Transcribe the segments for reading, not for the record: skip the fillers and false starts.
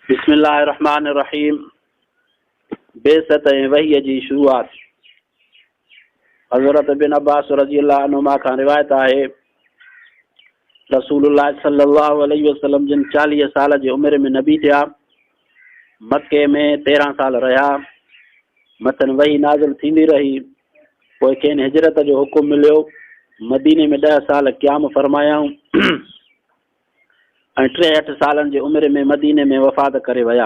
بسم الله الرحمٰن الرحيم بعثت ۽ وحي جي شروعات حضرت بن عباس رضي الله عنهما کان روايت آهي رسول الله صلي الله عليه وسلم جن 40 سال جي عمر ۾ نبي ٿيا مڪي ۾ 13 سال رهيا مٿن وحي نازل ٿيندي رهي پوء کين هجرت جو حڪم مليو مديني ۾ 10 سال قيام فرمايائون ۽ 63 سالن جي عمر ۾ مديني ۾ وفات ڪري ويا.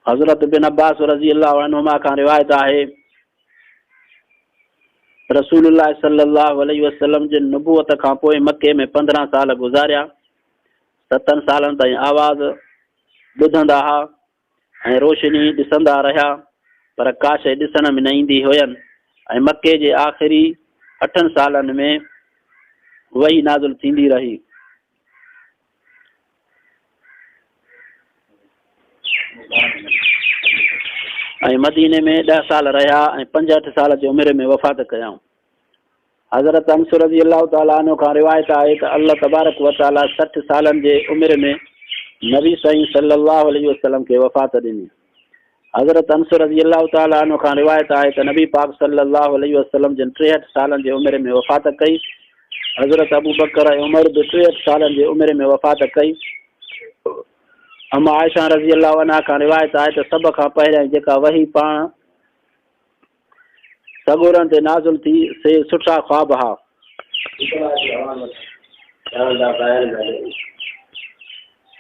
حضرت بن عباس رضي الله عنهما کان روايت آهي رسول الله صلي الله عليه وسلم جن نبوت کان پوء مڪي ۾ 15 سال گذاريا. ستن سالن تائين آواز ٻڌندا ها ۽ روشني ڏسندا رهيا پر ڪا شيء ڏسڻ ۾ نه ايندي هين ۽ مڪي جي آخري اٺن سالن ۾ وحي نازل ٿيندي رهي. ۽ مديني ۾ ڏهه سال رهيا ۽ 65 سال جي عمر ۾ وفات ڪيائون. حضرت انس رضي الله تعالٰي عنه کان روايت آهي ته الله تبارڪ و تعالٰي 60 سالن جي عمر ۾ نبي سائين صلي الله عليه وسلم کي وفات ڏني. حضرت انس رضي الله تعالٰي عنه کان روايت آهي ته نبي پاڪ صلي الله عليه وسلم جن 63 سالن جي عمر ۾ وفات ڪئي. حضرت ابوبڪر ۽ عمر به 63 سالن جي عمر ۾ وفات ڪئي. ام عائشه رضي الله عنها کان روايت آهي ته سڀ کان پهريائين جيڪا وحي پاڻ سڳورن تي نازل ٿي، سي سٺا خواب ها.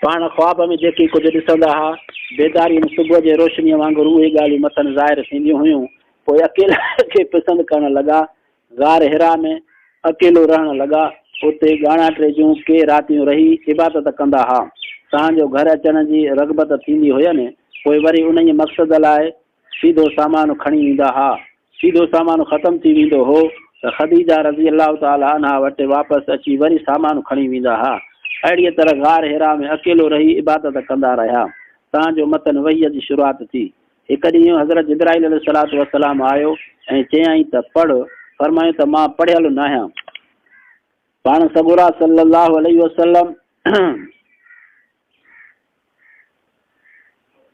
پاڻ خواب ۾ جيڪي ڪجهه ڏسندا ها، بيداريء ۾ صبح جي روشنيء وانگر اهي ڳالهيون مٿن ظاهر ٿينديون هيون. پوء اڪيلائيء کي پسند ڪرڻ لڳا. غار حرا ۾ اڪيلو رهڻ لڳا. اتي ڳاڻاٽي جون ڪي راتيون رهي عبادت ڪندا ها. تان جو گهر اچڻ جي رغبت ٿيندي هين. پوء وري انهيء مقصد لاء سيڌو سامان کڻي ايندا ها. سيڌو سامان ختم ٿي ويندو هو ته خديجه رضي الله تعالٰي عنها وٽ واپس اچي وري سامان کڻي ويندا ها. اهڙيء طرح غار حرا ۾ اڪيلو رهي عبادت ڪندا رهيا. تان جو مٿن وحي جي شروعات ٿي. هڪ ڏينهن حضرت جبرائيل عليه الصلوة والسلام آيو ۽ چيائين ته پڙهه، فرمايائون ته مان پڙهيل ناهيان. پاڻ سڳورا صلّي الله عليه وسلّم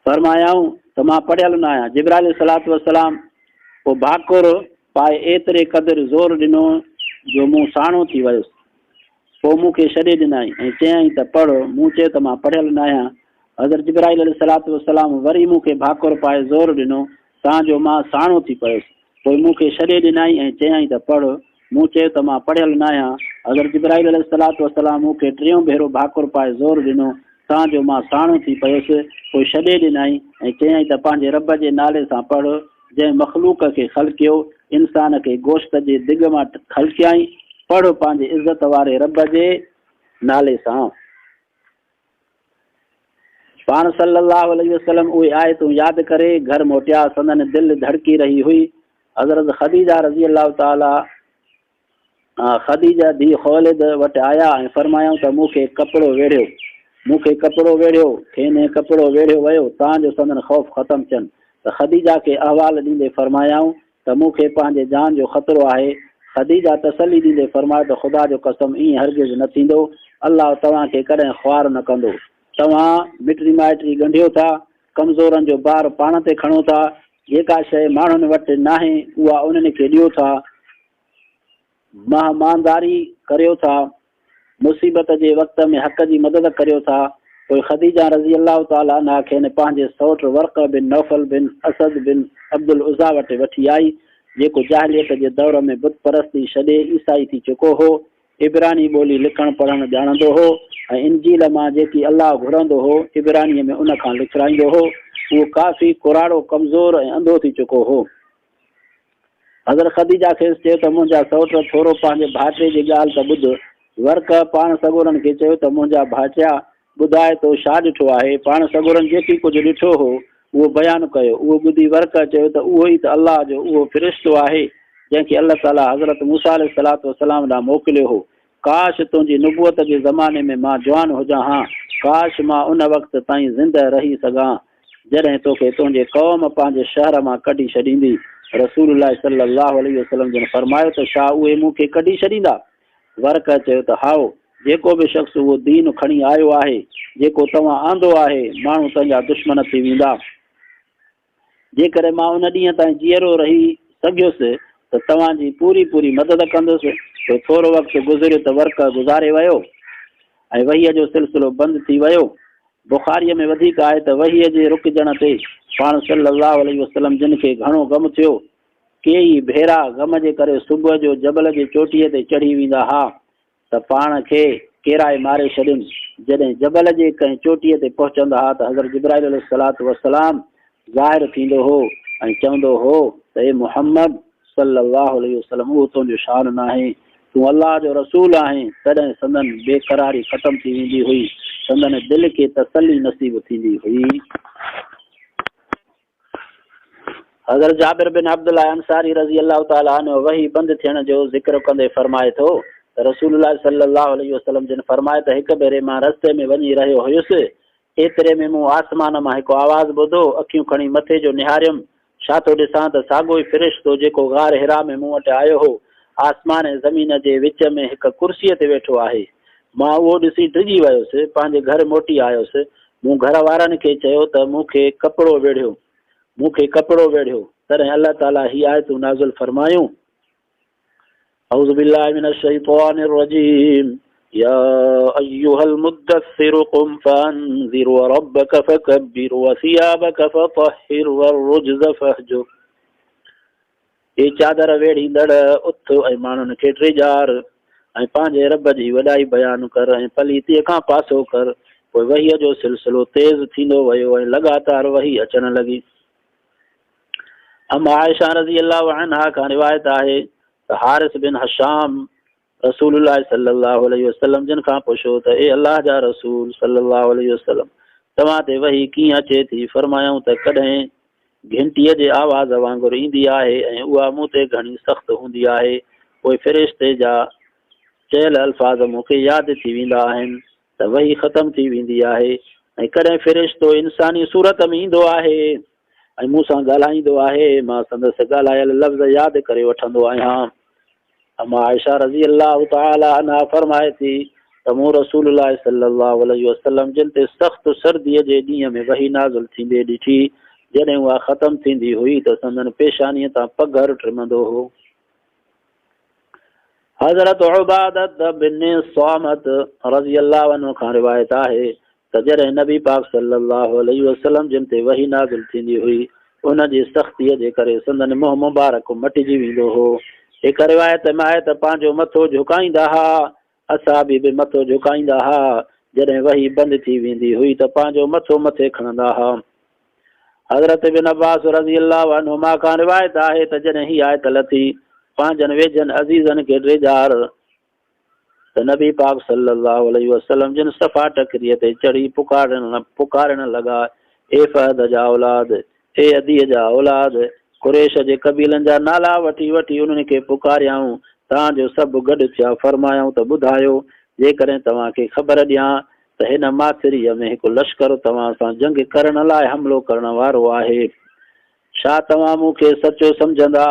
فرمايائون ته مان پڙهيل نه آهيان. جبرائيل عليه الصلوة والسلام پوء ڀاڪر پائي ايتري قدر زور ڏنو جو مون ساڻو ٿي ويس. پوء مون کي ڇڏي ڏنائين ۽ چيائين ته پڙهه. مون چيو ته مان پڙهيل نه آهيان. حضرت جبرائيل عليه الصلوة والسلام وري مون کي ڀاڪر پائي زور ڏنو تان جو مان ساڻو ٿي پيس. پوء مون کي ڇڏي ڏنائين ۽ چيائين ته پڙهه. مون چيو ته مان پڙهيل ناهيان. حضرت جبرائيل عليه الصلوة والسلام مون کي ٽيون ڀيرو ڀاڪر پائي زور ڏنو، تان جو مان ساڻو ٿي پيس. پوء ڇڏي ڏنائين ۽ چيائين ته پنهنجي رب جي نالي سان پڙهه، جنهن مخلوق کي خلقيو، انسان کي گوشت جي دڳ مان خلقيائين، پڙهه پنهنجي عزت واري رب جي نالي سان. پاڻ صلّي اللّٰه عليه وسلّم اهي آيتون ياد ڪري گهر موٽيا، سندن دل ڌڙڪي رهي هئي. حضرت خديجه رضي الله تعالٰي خديجه ڌيء خولد وٽ آيا ۽ فرمايائون ته مون کي ڪپڙو ويڙهيو، مون کي ڪپڙو ويڙهيو، کين ڪپڙو ويڙهيو ويو تان جو سندن خوف ختم ٿين ته خديجه کي احوال ڏيندي فرمايائون ته مون کي پنهنجي جان جو خطرو آهي. خديجه تسلي ڏيندي فرمايو ته خدا جو قسم ائين هرگز نه ٿيندو، الله توهان کي ڪڏهن خوار نه ڪندو. توهان مٽي مائٽي ڳنڍيو ٿا، ڪمزورن جو بار پاڻ تي کڻو ٿا، جيڪا شيء ماڻهن وٽ ناهي اها انهن کي ڏيو ٿا، مهمانداري ڪريو ٿا، مصيبت جي وقت ۾ حق جي مدد ڪريو ٿا. پوء خديجه رضي الله تعالٰي عنها کين پنهنجي سئوٽ ورقه بن نوفل بن اسد بن عبدالعزيٰ وٽ وٺي آئي، جيڪو جاهليت جي دور ۾ بت پرستي ڇڏي عيسائي ٿي چڪو هو، عبراني ٻولي لکڻ پڙهڻ ڄاڻندو هو ۽ انجيل مان جيڪي الله گهرندو هو، عبرانيء ۾ ان کان لکرائيندو هو. اهو ڪافي ڪراڙو، ڪمزور ۽ انڌو ٿي چڪو هو. حضرت خديجه کيس چيو ته منهنجا سئوٽ ٿورو پنهنجي ڀائٽي جي ڳالهه ته ٻڌ. ورقه پاڻ سڳورن کي چيو ته منهنجا ڀائٽيا ٻڌاء تو ڇا ڏٺو آهي؟ پاڻ سڳورن جيڪي ڪجهه ڏٺو هو اهو بيان ڪيو. اهو ٻڌي ورقه چيو ته اهو ئي ته الله جو اهو فرشتو آهي جنهن کي الله تعاليٰ حضرت موسيٰ عليه الصلوة والسلام ڏانهن موڪليو هو. ڪاش تنهنجي نبوت جي زماني ۾ مان جوان هجان ها، ڪاش مان ان وقت تائين زنده رهي سگهان جڏهن توکي تنهنجي قوم پنهنجي شهر مان ڪڍي ڇڏيندي. رسول الله صلي الله عليه وسلم جن فرمايو ته ڇا اهي مون کي ڪڍي ڇڏيندا؟ ورقه چيو ته هائو. جيڪو به شخص اهو دين کڻي آيو آهي، جيڪو توهان آندو آهي، ماڻهو تنهن جا دشمن ٿي ويندا. جيڪڏهن مان ان ڏينهن تائين جيئرو رهي سگهيس ته توهان جي پوري پوري مدد ڪندس. پوء ٿورو وقت گذريو ته ورقه گذاري ويو ۽ وحيء جو سلسلو بند ٿي ويو. بخاريء ۾ وڌيڪ آهي ته وحيء جي رڪجڻ تي پاڻ صلّي اللّٰه عليه وسلّم جن کي گهڻو غم ٿيو. ڪيئي ڀيرا غم جي ڪري صبح جو جبل جي چوٽيء تي چڙهي ويندا ها ته پاڻ کي ڪيرائي ماري ڇڏين. جڏهن جبل جي ڪنهن چوٽيء تي پهچندا ها ته حضرت جبرائيل عليه الصلوة والسلام ظاهر ٿيندو هو ۽ چوندو هو ته اي محمد! صلّي اللّٰه عليه وسلّم اهو تنهنجو شان ناهي، تون الله جو رسول آهين، تڏهن سندن بي قراري ختم ٿي ويندي هئي، سندن دل کي تسلي نصيب ٿيندي هئي. حضرت جابر بن عبدالله انصاري رضي الله تعالٰي عنه وحي بند ٿيڻ جو ذڪر ڪندي فرمائي ٿو ته رسول الله صلّي اللّٰه عليه وسلّم جن فرمايو ته هڪ ڀيري مان رستي ۾ وڃي رهيو هيس، ايتري ۾ مون آسمان مان هڪ آواز ٻڌو، اکيون کڻي مٿي جو نهاريم، ڇا ٿو ڏسان ته ساڳيو ئي فرشتو جيڪو غار حرا ۾ مون وٽ آيو هو، آسمان ۽ زمين جي وچ ۾ هڪ ڪرسيء تي ويٺو آهي. مان اهو ڏسي ڊڄي ويس، پنهنجي گهر موٽي آيس. مون گهر وارن کي چيو ته مون کي ڪپڙو ويڙهيو، مون کي ڪپڙو ويڙهيو. تڏهن الله تعاليٰ هي آيتون نازل فرمايون. اعوذ بالله من الشيطان الرجيم يا ايها المدثر قم فانذر وربك فكبر وثيابك فطهر والرجز فاهجر اي چادر ويڙهيندڙ اٿ ۽ ماڻهن کي ڊيڄار ۽ پنهنجي رب جي وڏائي بيان ڪر ۽ پليتيء کان پاسو ڪر. پوء وحيء جو سلسلو تيز ٿيندو ويو ۽ لڳاتار وحي اچڻ لڳي. ام عائشه رضي الله عنها کان روايت آهي ته حارث بن هشام رسول الله صلي الله عليه وسلم جن کان پڇيو ته اي الله جا رسول صلي الله عليه وسلم توهان تي وحي ڪيئن اچي ٿي؟ فرمايائون ته ڪڏهن گهنٽيء جي آواز وانگر ايندي آهي ۽ اها مون تي گهڻي سخت هوندي آهي، پوء فرشتي جا چيل الفاظ مون کي ياد ٿي ويندا آهن ته وحي ختم ٿي ويندي آهي ۽ ڪڏهن فرشتو انساني صورت ۾ ايندو آهي ۽ مون سان ڳالهائيندو آهي، مان سندس ڳالهايل لفظ ياد ڪري وٺندو آهيان. اما عائشه رضي الله تعالٰي عنها فرمائي ٿي ته مون رسول الله صلي الله عليه وسلم جن تي سخت سرديء جي ڏينهن ۾ وحي نازل ٿيندي ڏٺي، جڏهن اها ختم ٿيندي هئي ته سندن پيشانيء تان پگهر ٽمندو هو. حضرت عبادة بن صامت رضي الله عنه کان روايت آهي ته جڏهن نبي پاڪ صلي الله عليه وسلم جن تي وحي نازل ٿيندي هئي ان جي سختيء جي ڪري سندن منهن مبارڪ مٽجي ويندو هو. هڪ روايت ۾ آهي ته پنهنجو مٿو جهڪائيندا ها، اصحابي به مٿو جهڪائيندا ها، جڏهن وحي بند ٿي ويندي هئي ته پنهنجو مٿو مٿي کڻندا ها. حضرت ابن عباس رضي الله عنهما کان روايت آهي ته جڏهن هي آيت لٿي، پنهنجن ويجهن عزيزن کي ڊيڄار ته نبي پاڪ صلي الله عليه وسلم جن صفا ٽڪريء تي چڙهي پڪارڻ لڳا، اي فهد جا اولاد، اي عدي جا اولاد، قريش جي قبيلن جا نالا وٺي وٺي انهن کي پڪاريائون، تان جو سڀ گڏ ٿيا، فرمايائون ته ٻڌايو، جيڪڏهن توهان کي خبر ڏيان ته هن ماٿريء ۾ هڪ لشڪر توهان سان جنگ ڪرڻ لاء حملو ڪرڻ وارو آهي. ڇا توهان مون کي سچو سمجهندا؟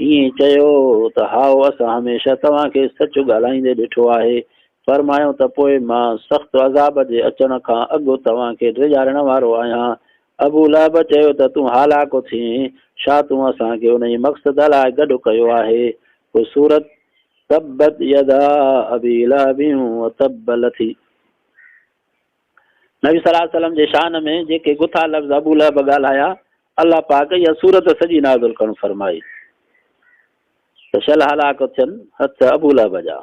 ائين چيو ته هائو، اسان هميشه توهان کي سچ ڳالهائيندي ڏٺو آهي. فرمايو ته پوء مان سخت عذاب جي اچڻ کان اڳ توهان کي ڊيڄارڻ وارو آهيان. ابو لهب چيو ته تون هلاڪ ٿئين، ڇا تون اسان کي انهيء مقصد لاء گڏ ڪيو آهي؟ پوء سورت تبت يدا ابي لهب وتب لٿي. نبي صلي الله عليه وسلم جي شان ۾ جيڪي گٿا لفظ ابو لهب ڳالهايا، الله پاڪ اها سورت سڄي نازل ڪرڻ فرمائي ته شل هلاڪ ٿين هٿ ابو لهب جا.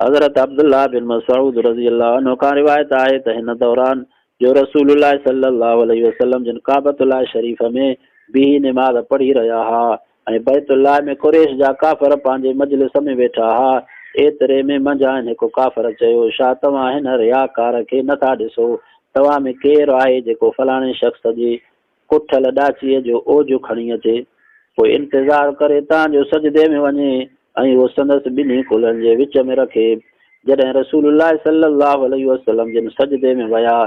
حضرت عبدالله بن مسعود رضي الله عنه کان روايت آهي ته هن دوران جو رسول الله صلي الله عليه وسلم جن ڪعبة الله شريف ۾ بيهي نماز پڙهي رهيا ها ۽ بيت الله ۾ قريش جا ڪافر پنهنجي مجلس ۾ ويٺا ها، ايتري ۾ منجهائن هڪ ڪافر چيو، ڇا توهان هن رياڪار کي نه ٿا ڏسو؟ توهان ۾ ڪير آهي جيڪو فلاڻي شخص جي ڪٺل ڏاچيء جو اوجهه کڻي اچي، پوء انتظار ڪري تان جو سجدي ۾ وڃي ۽ اهو سندس ٻنهي ڪلهن جي وچ ۾ رکي. جڏهن رسول الله صلي الله عليه وسلم جن سجدي ۾ ويا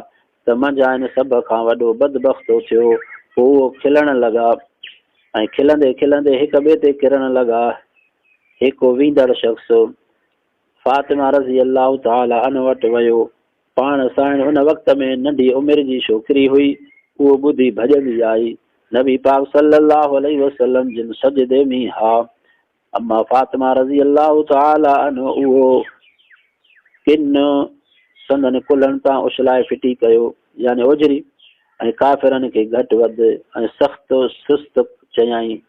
ته منجهائن سڀ کان وڏو بدبخت اٿيو، پوء اهو کلڻ لڳا ۽ کلندي کلندي هڪ ٻئي تي ڪرڻ لڳا. هڪ ويندڙ شخص فاطمه رضي الله تعالٰي عنه وٽ ويو. پاڻ سائڻ ان وقت ۾ ننڍي عمر جي ڇوڪري هئي، اهو ٻڌي ڀڄندي آئي. نبي پاڪ صلّي اللّٰه عليه وسلّم جن سجدي ۾ ها. اما فاطمه رضي الله تعالٰي عنه اهو ڪن سندن ڪلهن تان اڇلائي ڦٽي ڪيو، يعني اوجهري، ۽ ڪافرن کي گهٽ وڌ ۽ سخت سست چيائين.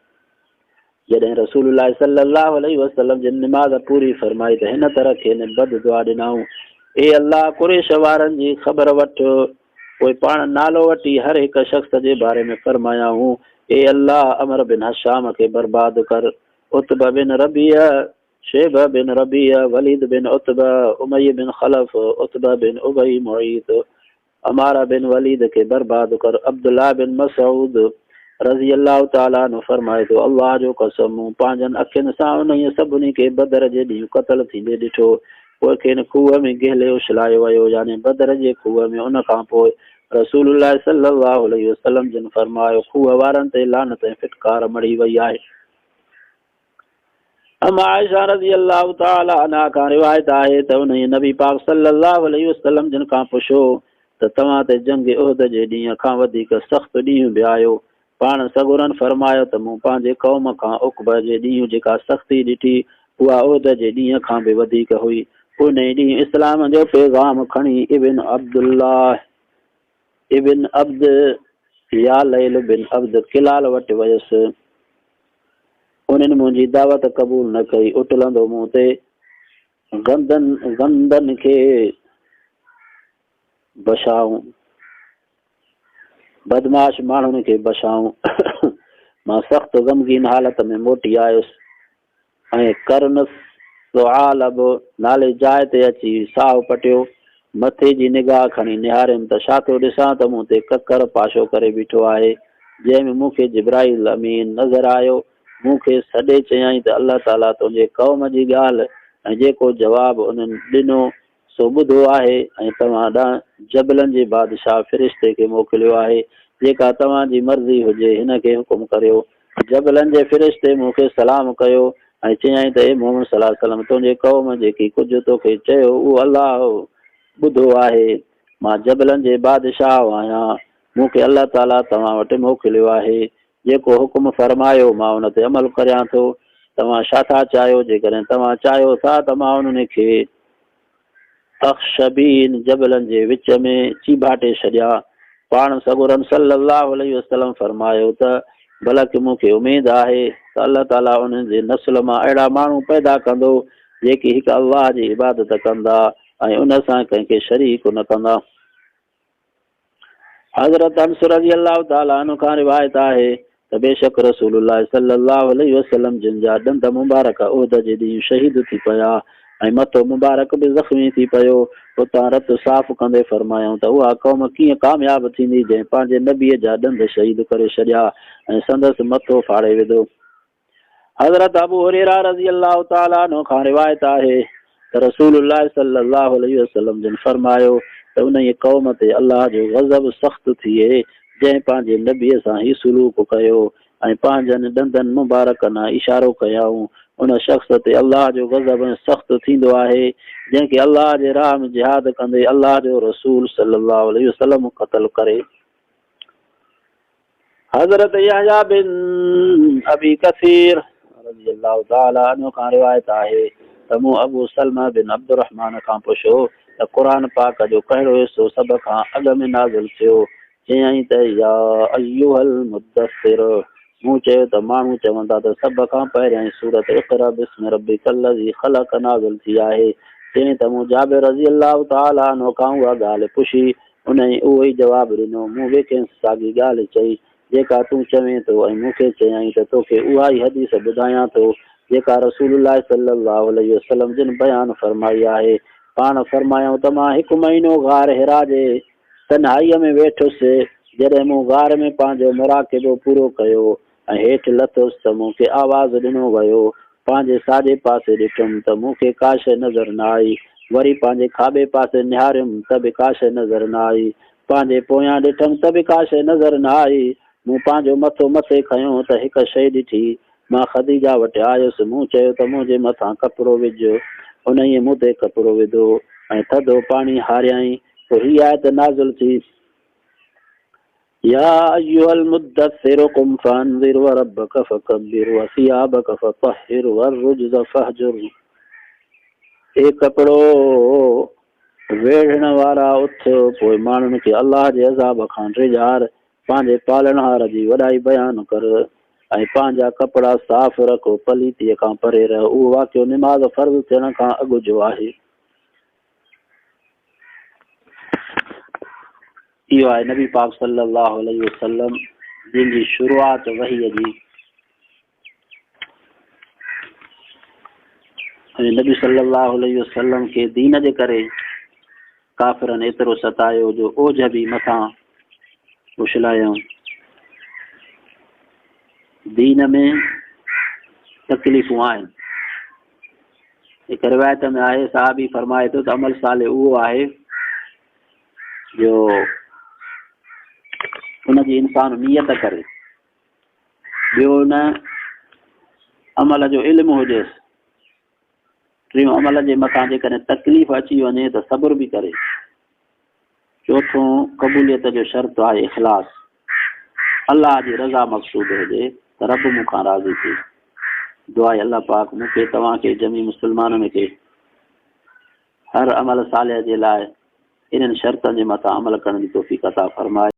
جڏهن رسول الله صلي الله عليه وسلم جن نماز پوري فرمائي ته هن طرح کين بد دعا ڏنائون، اي الله! قريش وارن جي خبر وٺ. پوء پاڻ نالو وٺي هر هڪ شخص جي باري ۾ فرمايائون، اي الله! عمرو بن هشام کي برباد ڪر، عتبه بن ربيعه، شيبه بن ربيعه، وليد بن عتبه، اميه بن خلف، عتبه بن ابي معيط، عماره بن وليد کي برباد ڪر. عبدالله بن مسعود رضي الله تعالٰي عنه فرمائي ٿو، الله جو قسم مون پنهنجن اکين سان انهيء سڀني کي بدر جي ڏينهن قتل ٿيندي ڏٺو، پوء کين کوهه ۾ گهلي اڇلايو ويو، يعني بدر جي کوهه ۾، ان کان پوء رسول الله صلي الله عليه وسلم جن فرمايو، کوهه وارن تي لعنت ۽ ڦٽڪار مڙهي وئي آهي. ام عائشه رضي الله تعالٰي عنها کان روايت آهي ته انهيء نبي پاڪ صلي الله عليه وسلم جن کان پڇيو ته توهان تي جنگ احد جي ڏينهن کان وڌيڪ سخت ڏينهن به آيو؟ پاڻ سڳورن فرمايو ته مون پنهنجي قوم کان عقبه جي ڏينهن جيڪا سختي ڏٺي اها احد جي ڏينهن کان به وڌيڪ هئي. انهي ڏينهن اسلام جو پيغام کڻي ابن عبدالله ابن عبد ياليل بن عبد ڪلال وٽ ويس. انهن منهنجي دعوت قبول نه ڪئي. اٽلندو مون تي غندن غندن کي بشائون، بدمعاش ماڻهن کي بشائون. مان سخت غمگين حالت ۾ موٽي آيس. ۽ قرن ثعالب نالي جاء تي اچي ساهه پٽيو. مٿي جي نگاهه کڻي نهاريم ته ڇا ٿو ڏسان ته مون تي ڪڪر پاشو ڪري بيٺو آهي، جنهن ۾ مون کي جبرائيل امين نظر آيو. مون کي سڏي چيائين ته الله تعاليٰ تنهنجي قوم جي ڳالهه ۽ جيڪو جواب انهن ڏنو سو ٻڌو آهي ۽ توهان ڏانهن جبلن جي بادشاهه فرشتي کي موڪليو آهي، جيڪا توهان جي مرضي هجي هن کي حڪم ڪريو. جبلن جي فرشتي مون کي سلام ڪيو ۽ چيائين ته اي محمد صلي الله عليه وسلم! تنهنجي قوم جيڪي ڪجهه توکي چيو اهو الله ٻڌو آهي. مان جبلن جي بادشاهه آهيان. مون کي الله تعاليٰ توهان وٽ موڪليو آهي. جيڪو حڪم فرمايو مان ان تي عمل ڪريان ٿو. توهان ڇا ٿا چاهيو؟ جيڪڏهن توهان چاهيو ٿا ته مان انهن کي اخشبين جبلن جي وچ ۾ چيڀاٽي ڇڏيان. پاڻ سڳورن صلّي اللّٰه عليه وسلّم فرمايو ته بلڪ مون کي اميد آهي ته الله تعاليٰ انهن جي نسل مان اهڙا ماڻهو پيدا ڪندو جيڪي هڪ الله جي عبادت ڪندا ۽ ان سان ڪنهن کي شريڪ نه ڪندا. حضرت انس رضي الله تعالٰي عنه کان روايت آهي ته بيشڪ رسول الله صلي الله عليه وسلم جن جا ڏند مبارڪ احد جي ڏينهن شهيد ٿي پيا ۽ مٿو مبارڪ به زخمي ٿي پيو. اتان رت صاف ڪندي فرمايائون ته اها قوم ڪيئن ڪامياب ٿيندي جنهن پنهنجي نبيء جا ڏند شهيد ڪري ڇڏيا ۽ سندس مٿو ڦاڙي وڌو. حضرت ابو هريره رضي الله تعالٰي عنه کان روايت آهي ته رسول الله صلي الله عليه وسلم جن فرمايو ته انهيء قوم تي الله جو غضب سخت ٿئي جنهن پنهنجي نبيء سان هي سلوڪ ڪيو ۽ پنهنجن ڏندن مبارڪن ڏانهن اشارو ڪيائون ان شخص تي الله جو غضب ۽ سخت ٿيندو آهي جنهن کي الله جي راهه ۾ جهاد ڪندي الله جو رسول صلي الله عليه وسلم قتل ڪري. حضرت يحيٰ بن ابي ڪثير رضي الله تعالٰي عنه کان روايت آهي ته مون ابو سلمه بن عبدالرحمان کان پڇيو ته قرآن پاڪ جو ڪهڙو حصو سڀ کان اڳ ۾ نازل ٿيو؟ چيائين ته يا ايها المدثر مون چيو ته ماڻهو چون ٿا ته سڀ کان پهريائين سورة اقرا باسم ربک الذي خلق نازل ٿي آهي. چيائين ته مون جابر رضي الله تعالٰي عنه کان اها ڳالهه پڇي انهيء اهو ئي جواب ڏنو. مون به کيس ساڳي ڳالهه چئي، جيڪا تون چوين ٿو ۽ مون کي چيائين ته توکي اها ئي حديث ٻڌايان ٿو، جيڪا رسول الله صلي الله عليه وسلم جن بيان فرمائي آهي. پاڻ فرمايائون ته مان هڪ مهينو غار حرا جي تنهائيء ۾ ويٺس، جڏهن مون غار ۾ پنهنجو مراقبو پورو ڪيو ۽ هيٺ لٿس ته مون کي آواز ڏنو ويو. پنهنجي ساڄي پاسي ڏٺم ته مون کي ڪا شيء نظر نه آئي. وري پنهنجي کاٻي پاسي نهاريم ته به ڪا شيء نظر نه آئي. پنهنجي پويان ڏٺم ته به ڪا شيء نظر نه آئي. مون پنهنجو مٿو مٿي کنيو ته هڪ شيء ڏٺي. مان خديجه وٽ آيس. مون چيو ته منهنجي مٿان ڪپڙو وجهه. انهيء مون تي ڪپڙو وڌو ۽ ٿڌو پاڻي هاريائين. پوء هيء آيت نازل ٿي. يا ايها المدثر قم فانذر وربک فڪبر وثيابک فطهر والرجز فاهجر اي ڪپڙو ويڙهڻ وارا اٿ پوء ماڻهن کي الله جي عذاب کان ڊيڄار پنهنجي پالڻهار جي وڏائي بيان ڪر ۽ پنهنجا ڪپڙا صاف رک پليتيء کان پري رهه اهو واقعو نماز فرض ٿيڻ کان اڳ جو آهي. اهو آهي نبي پاڪ صلي الله عليه وسلم جن جي شروعات وحي جي ۽ نبي صلي الله عليه وسلم کي دين جي ڪري ڪافرن ايترو ستايو جو اوجه به مٿان اڇلايائون. دين ۾ تڪليفون آهن. هڪ روايت ۾ آهي صحابي فرمائي ٿو ته عمل صالح اهو آهي جو ان جي انسان نيت ڪري ٻيو ان عمل جو علم هجيس ٽيون عمل جي مٿان جيڪڏهن تڪليف اچي وڃي ته صبر به ڪري چوٿون قبوليت جو شرط آهي اخلاص الله جي رضا مقصود هجي ته رب مون کان راضي ٿئي دعا الله پاڪ مون کي توهان کي جميع مسلمانن کي هر عمل صالح جي لاء انهن شرطن جي مٿان عمل ڪرڻ جي توفيق عطا فرمائي.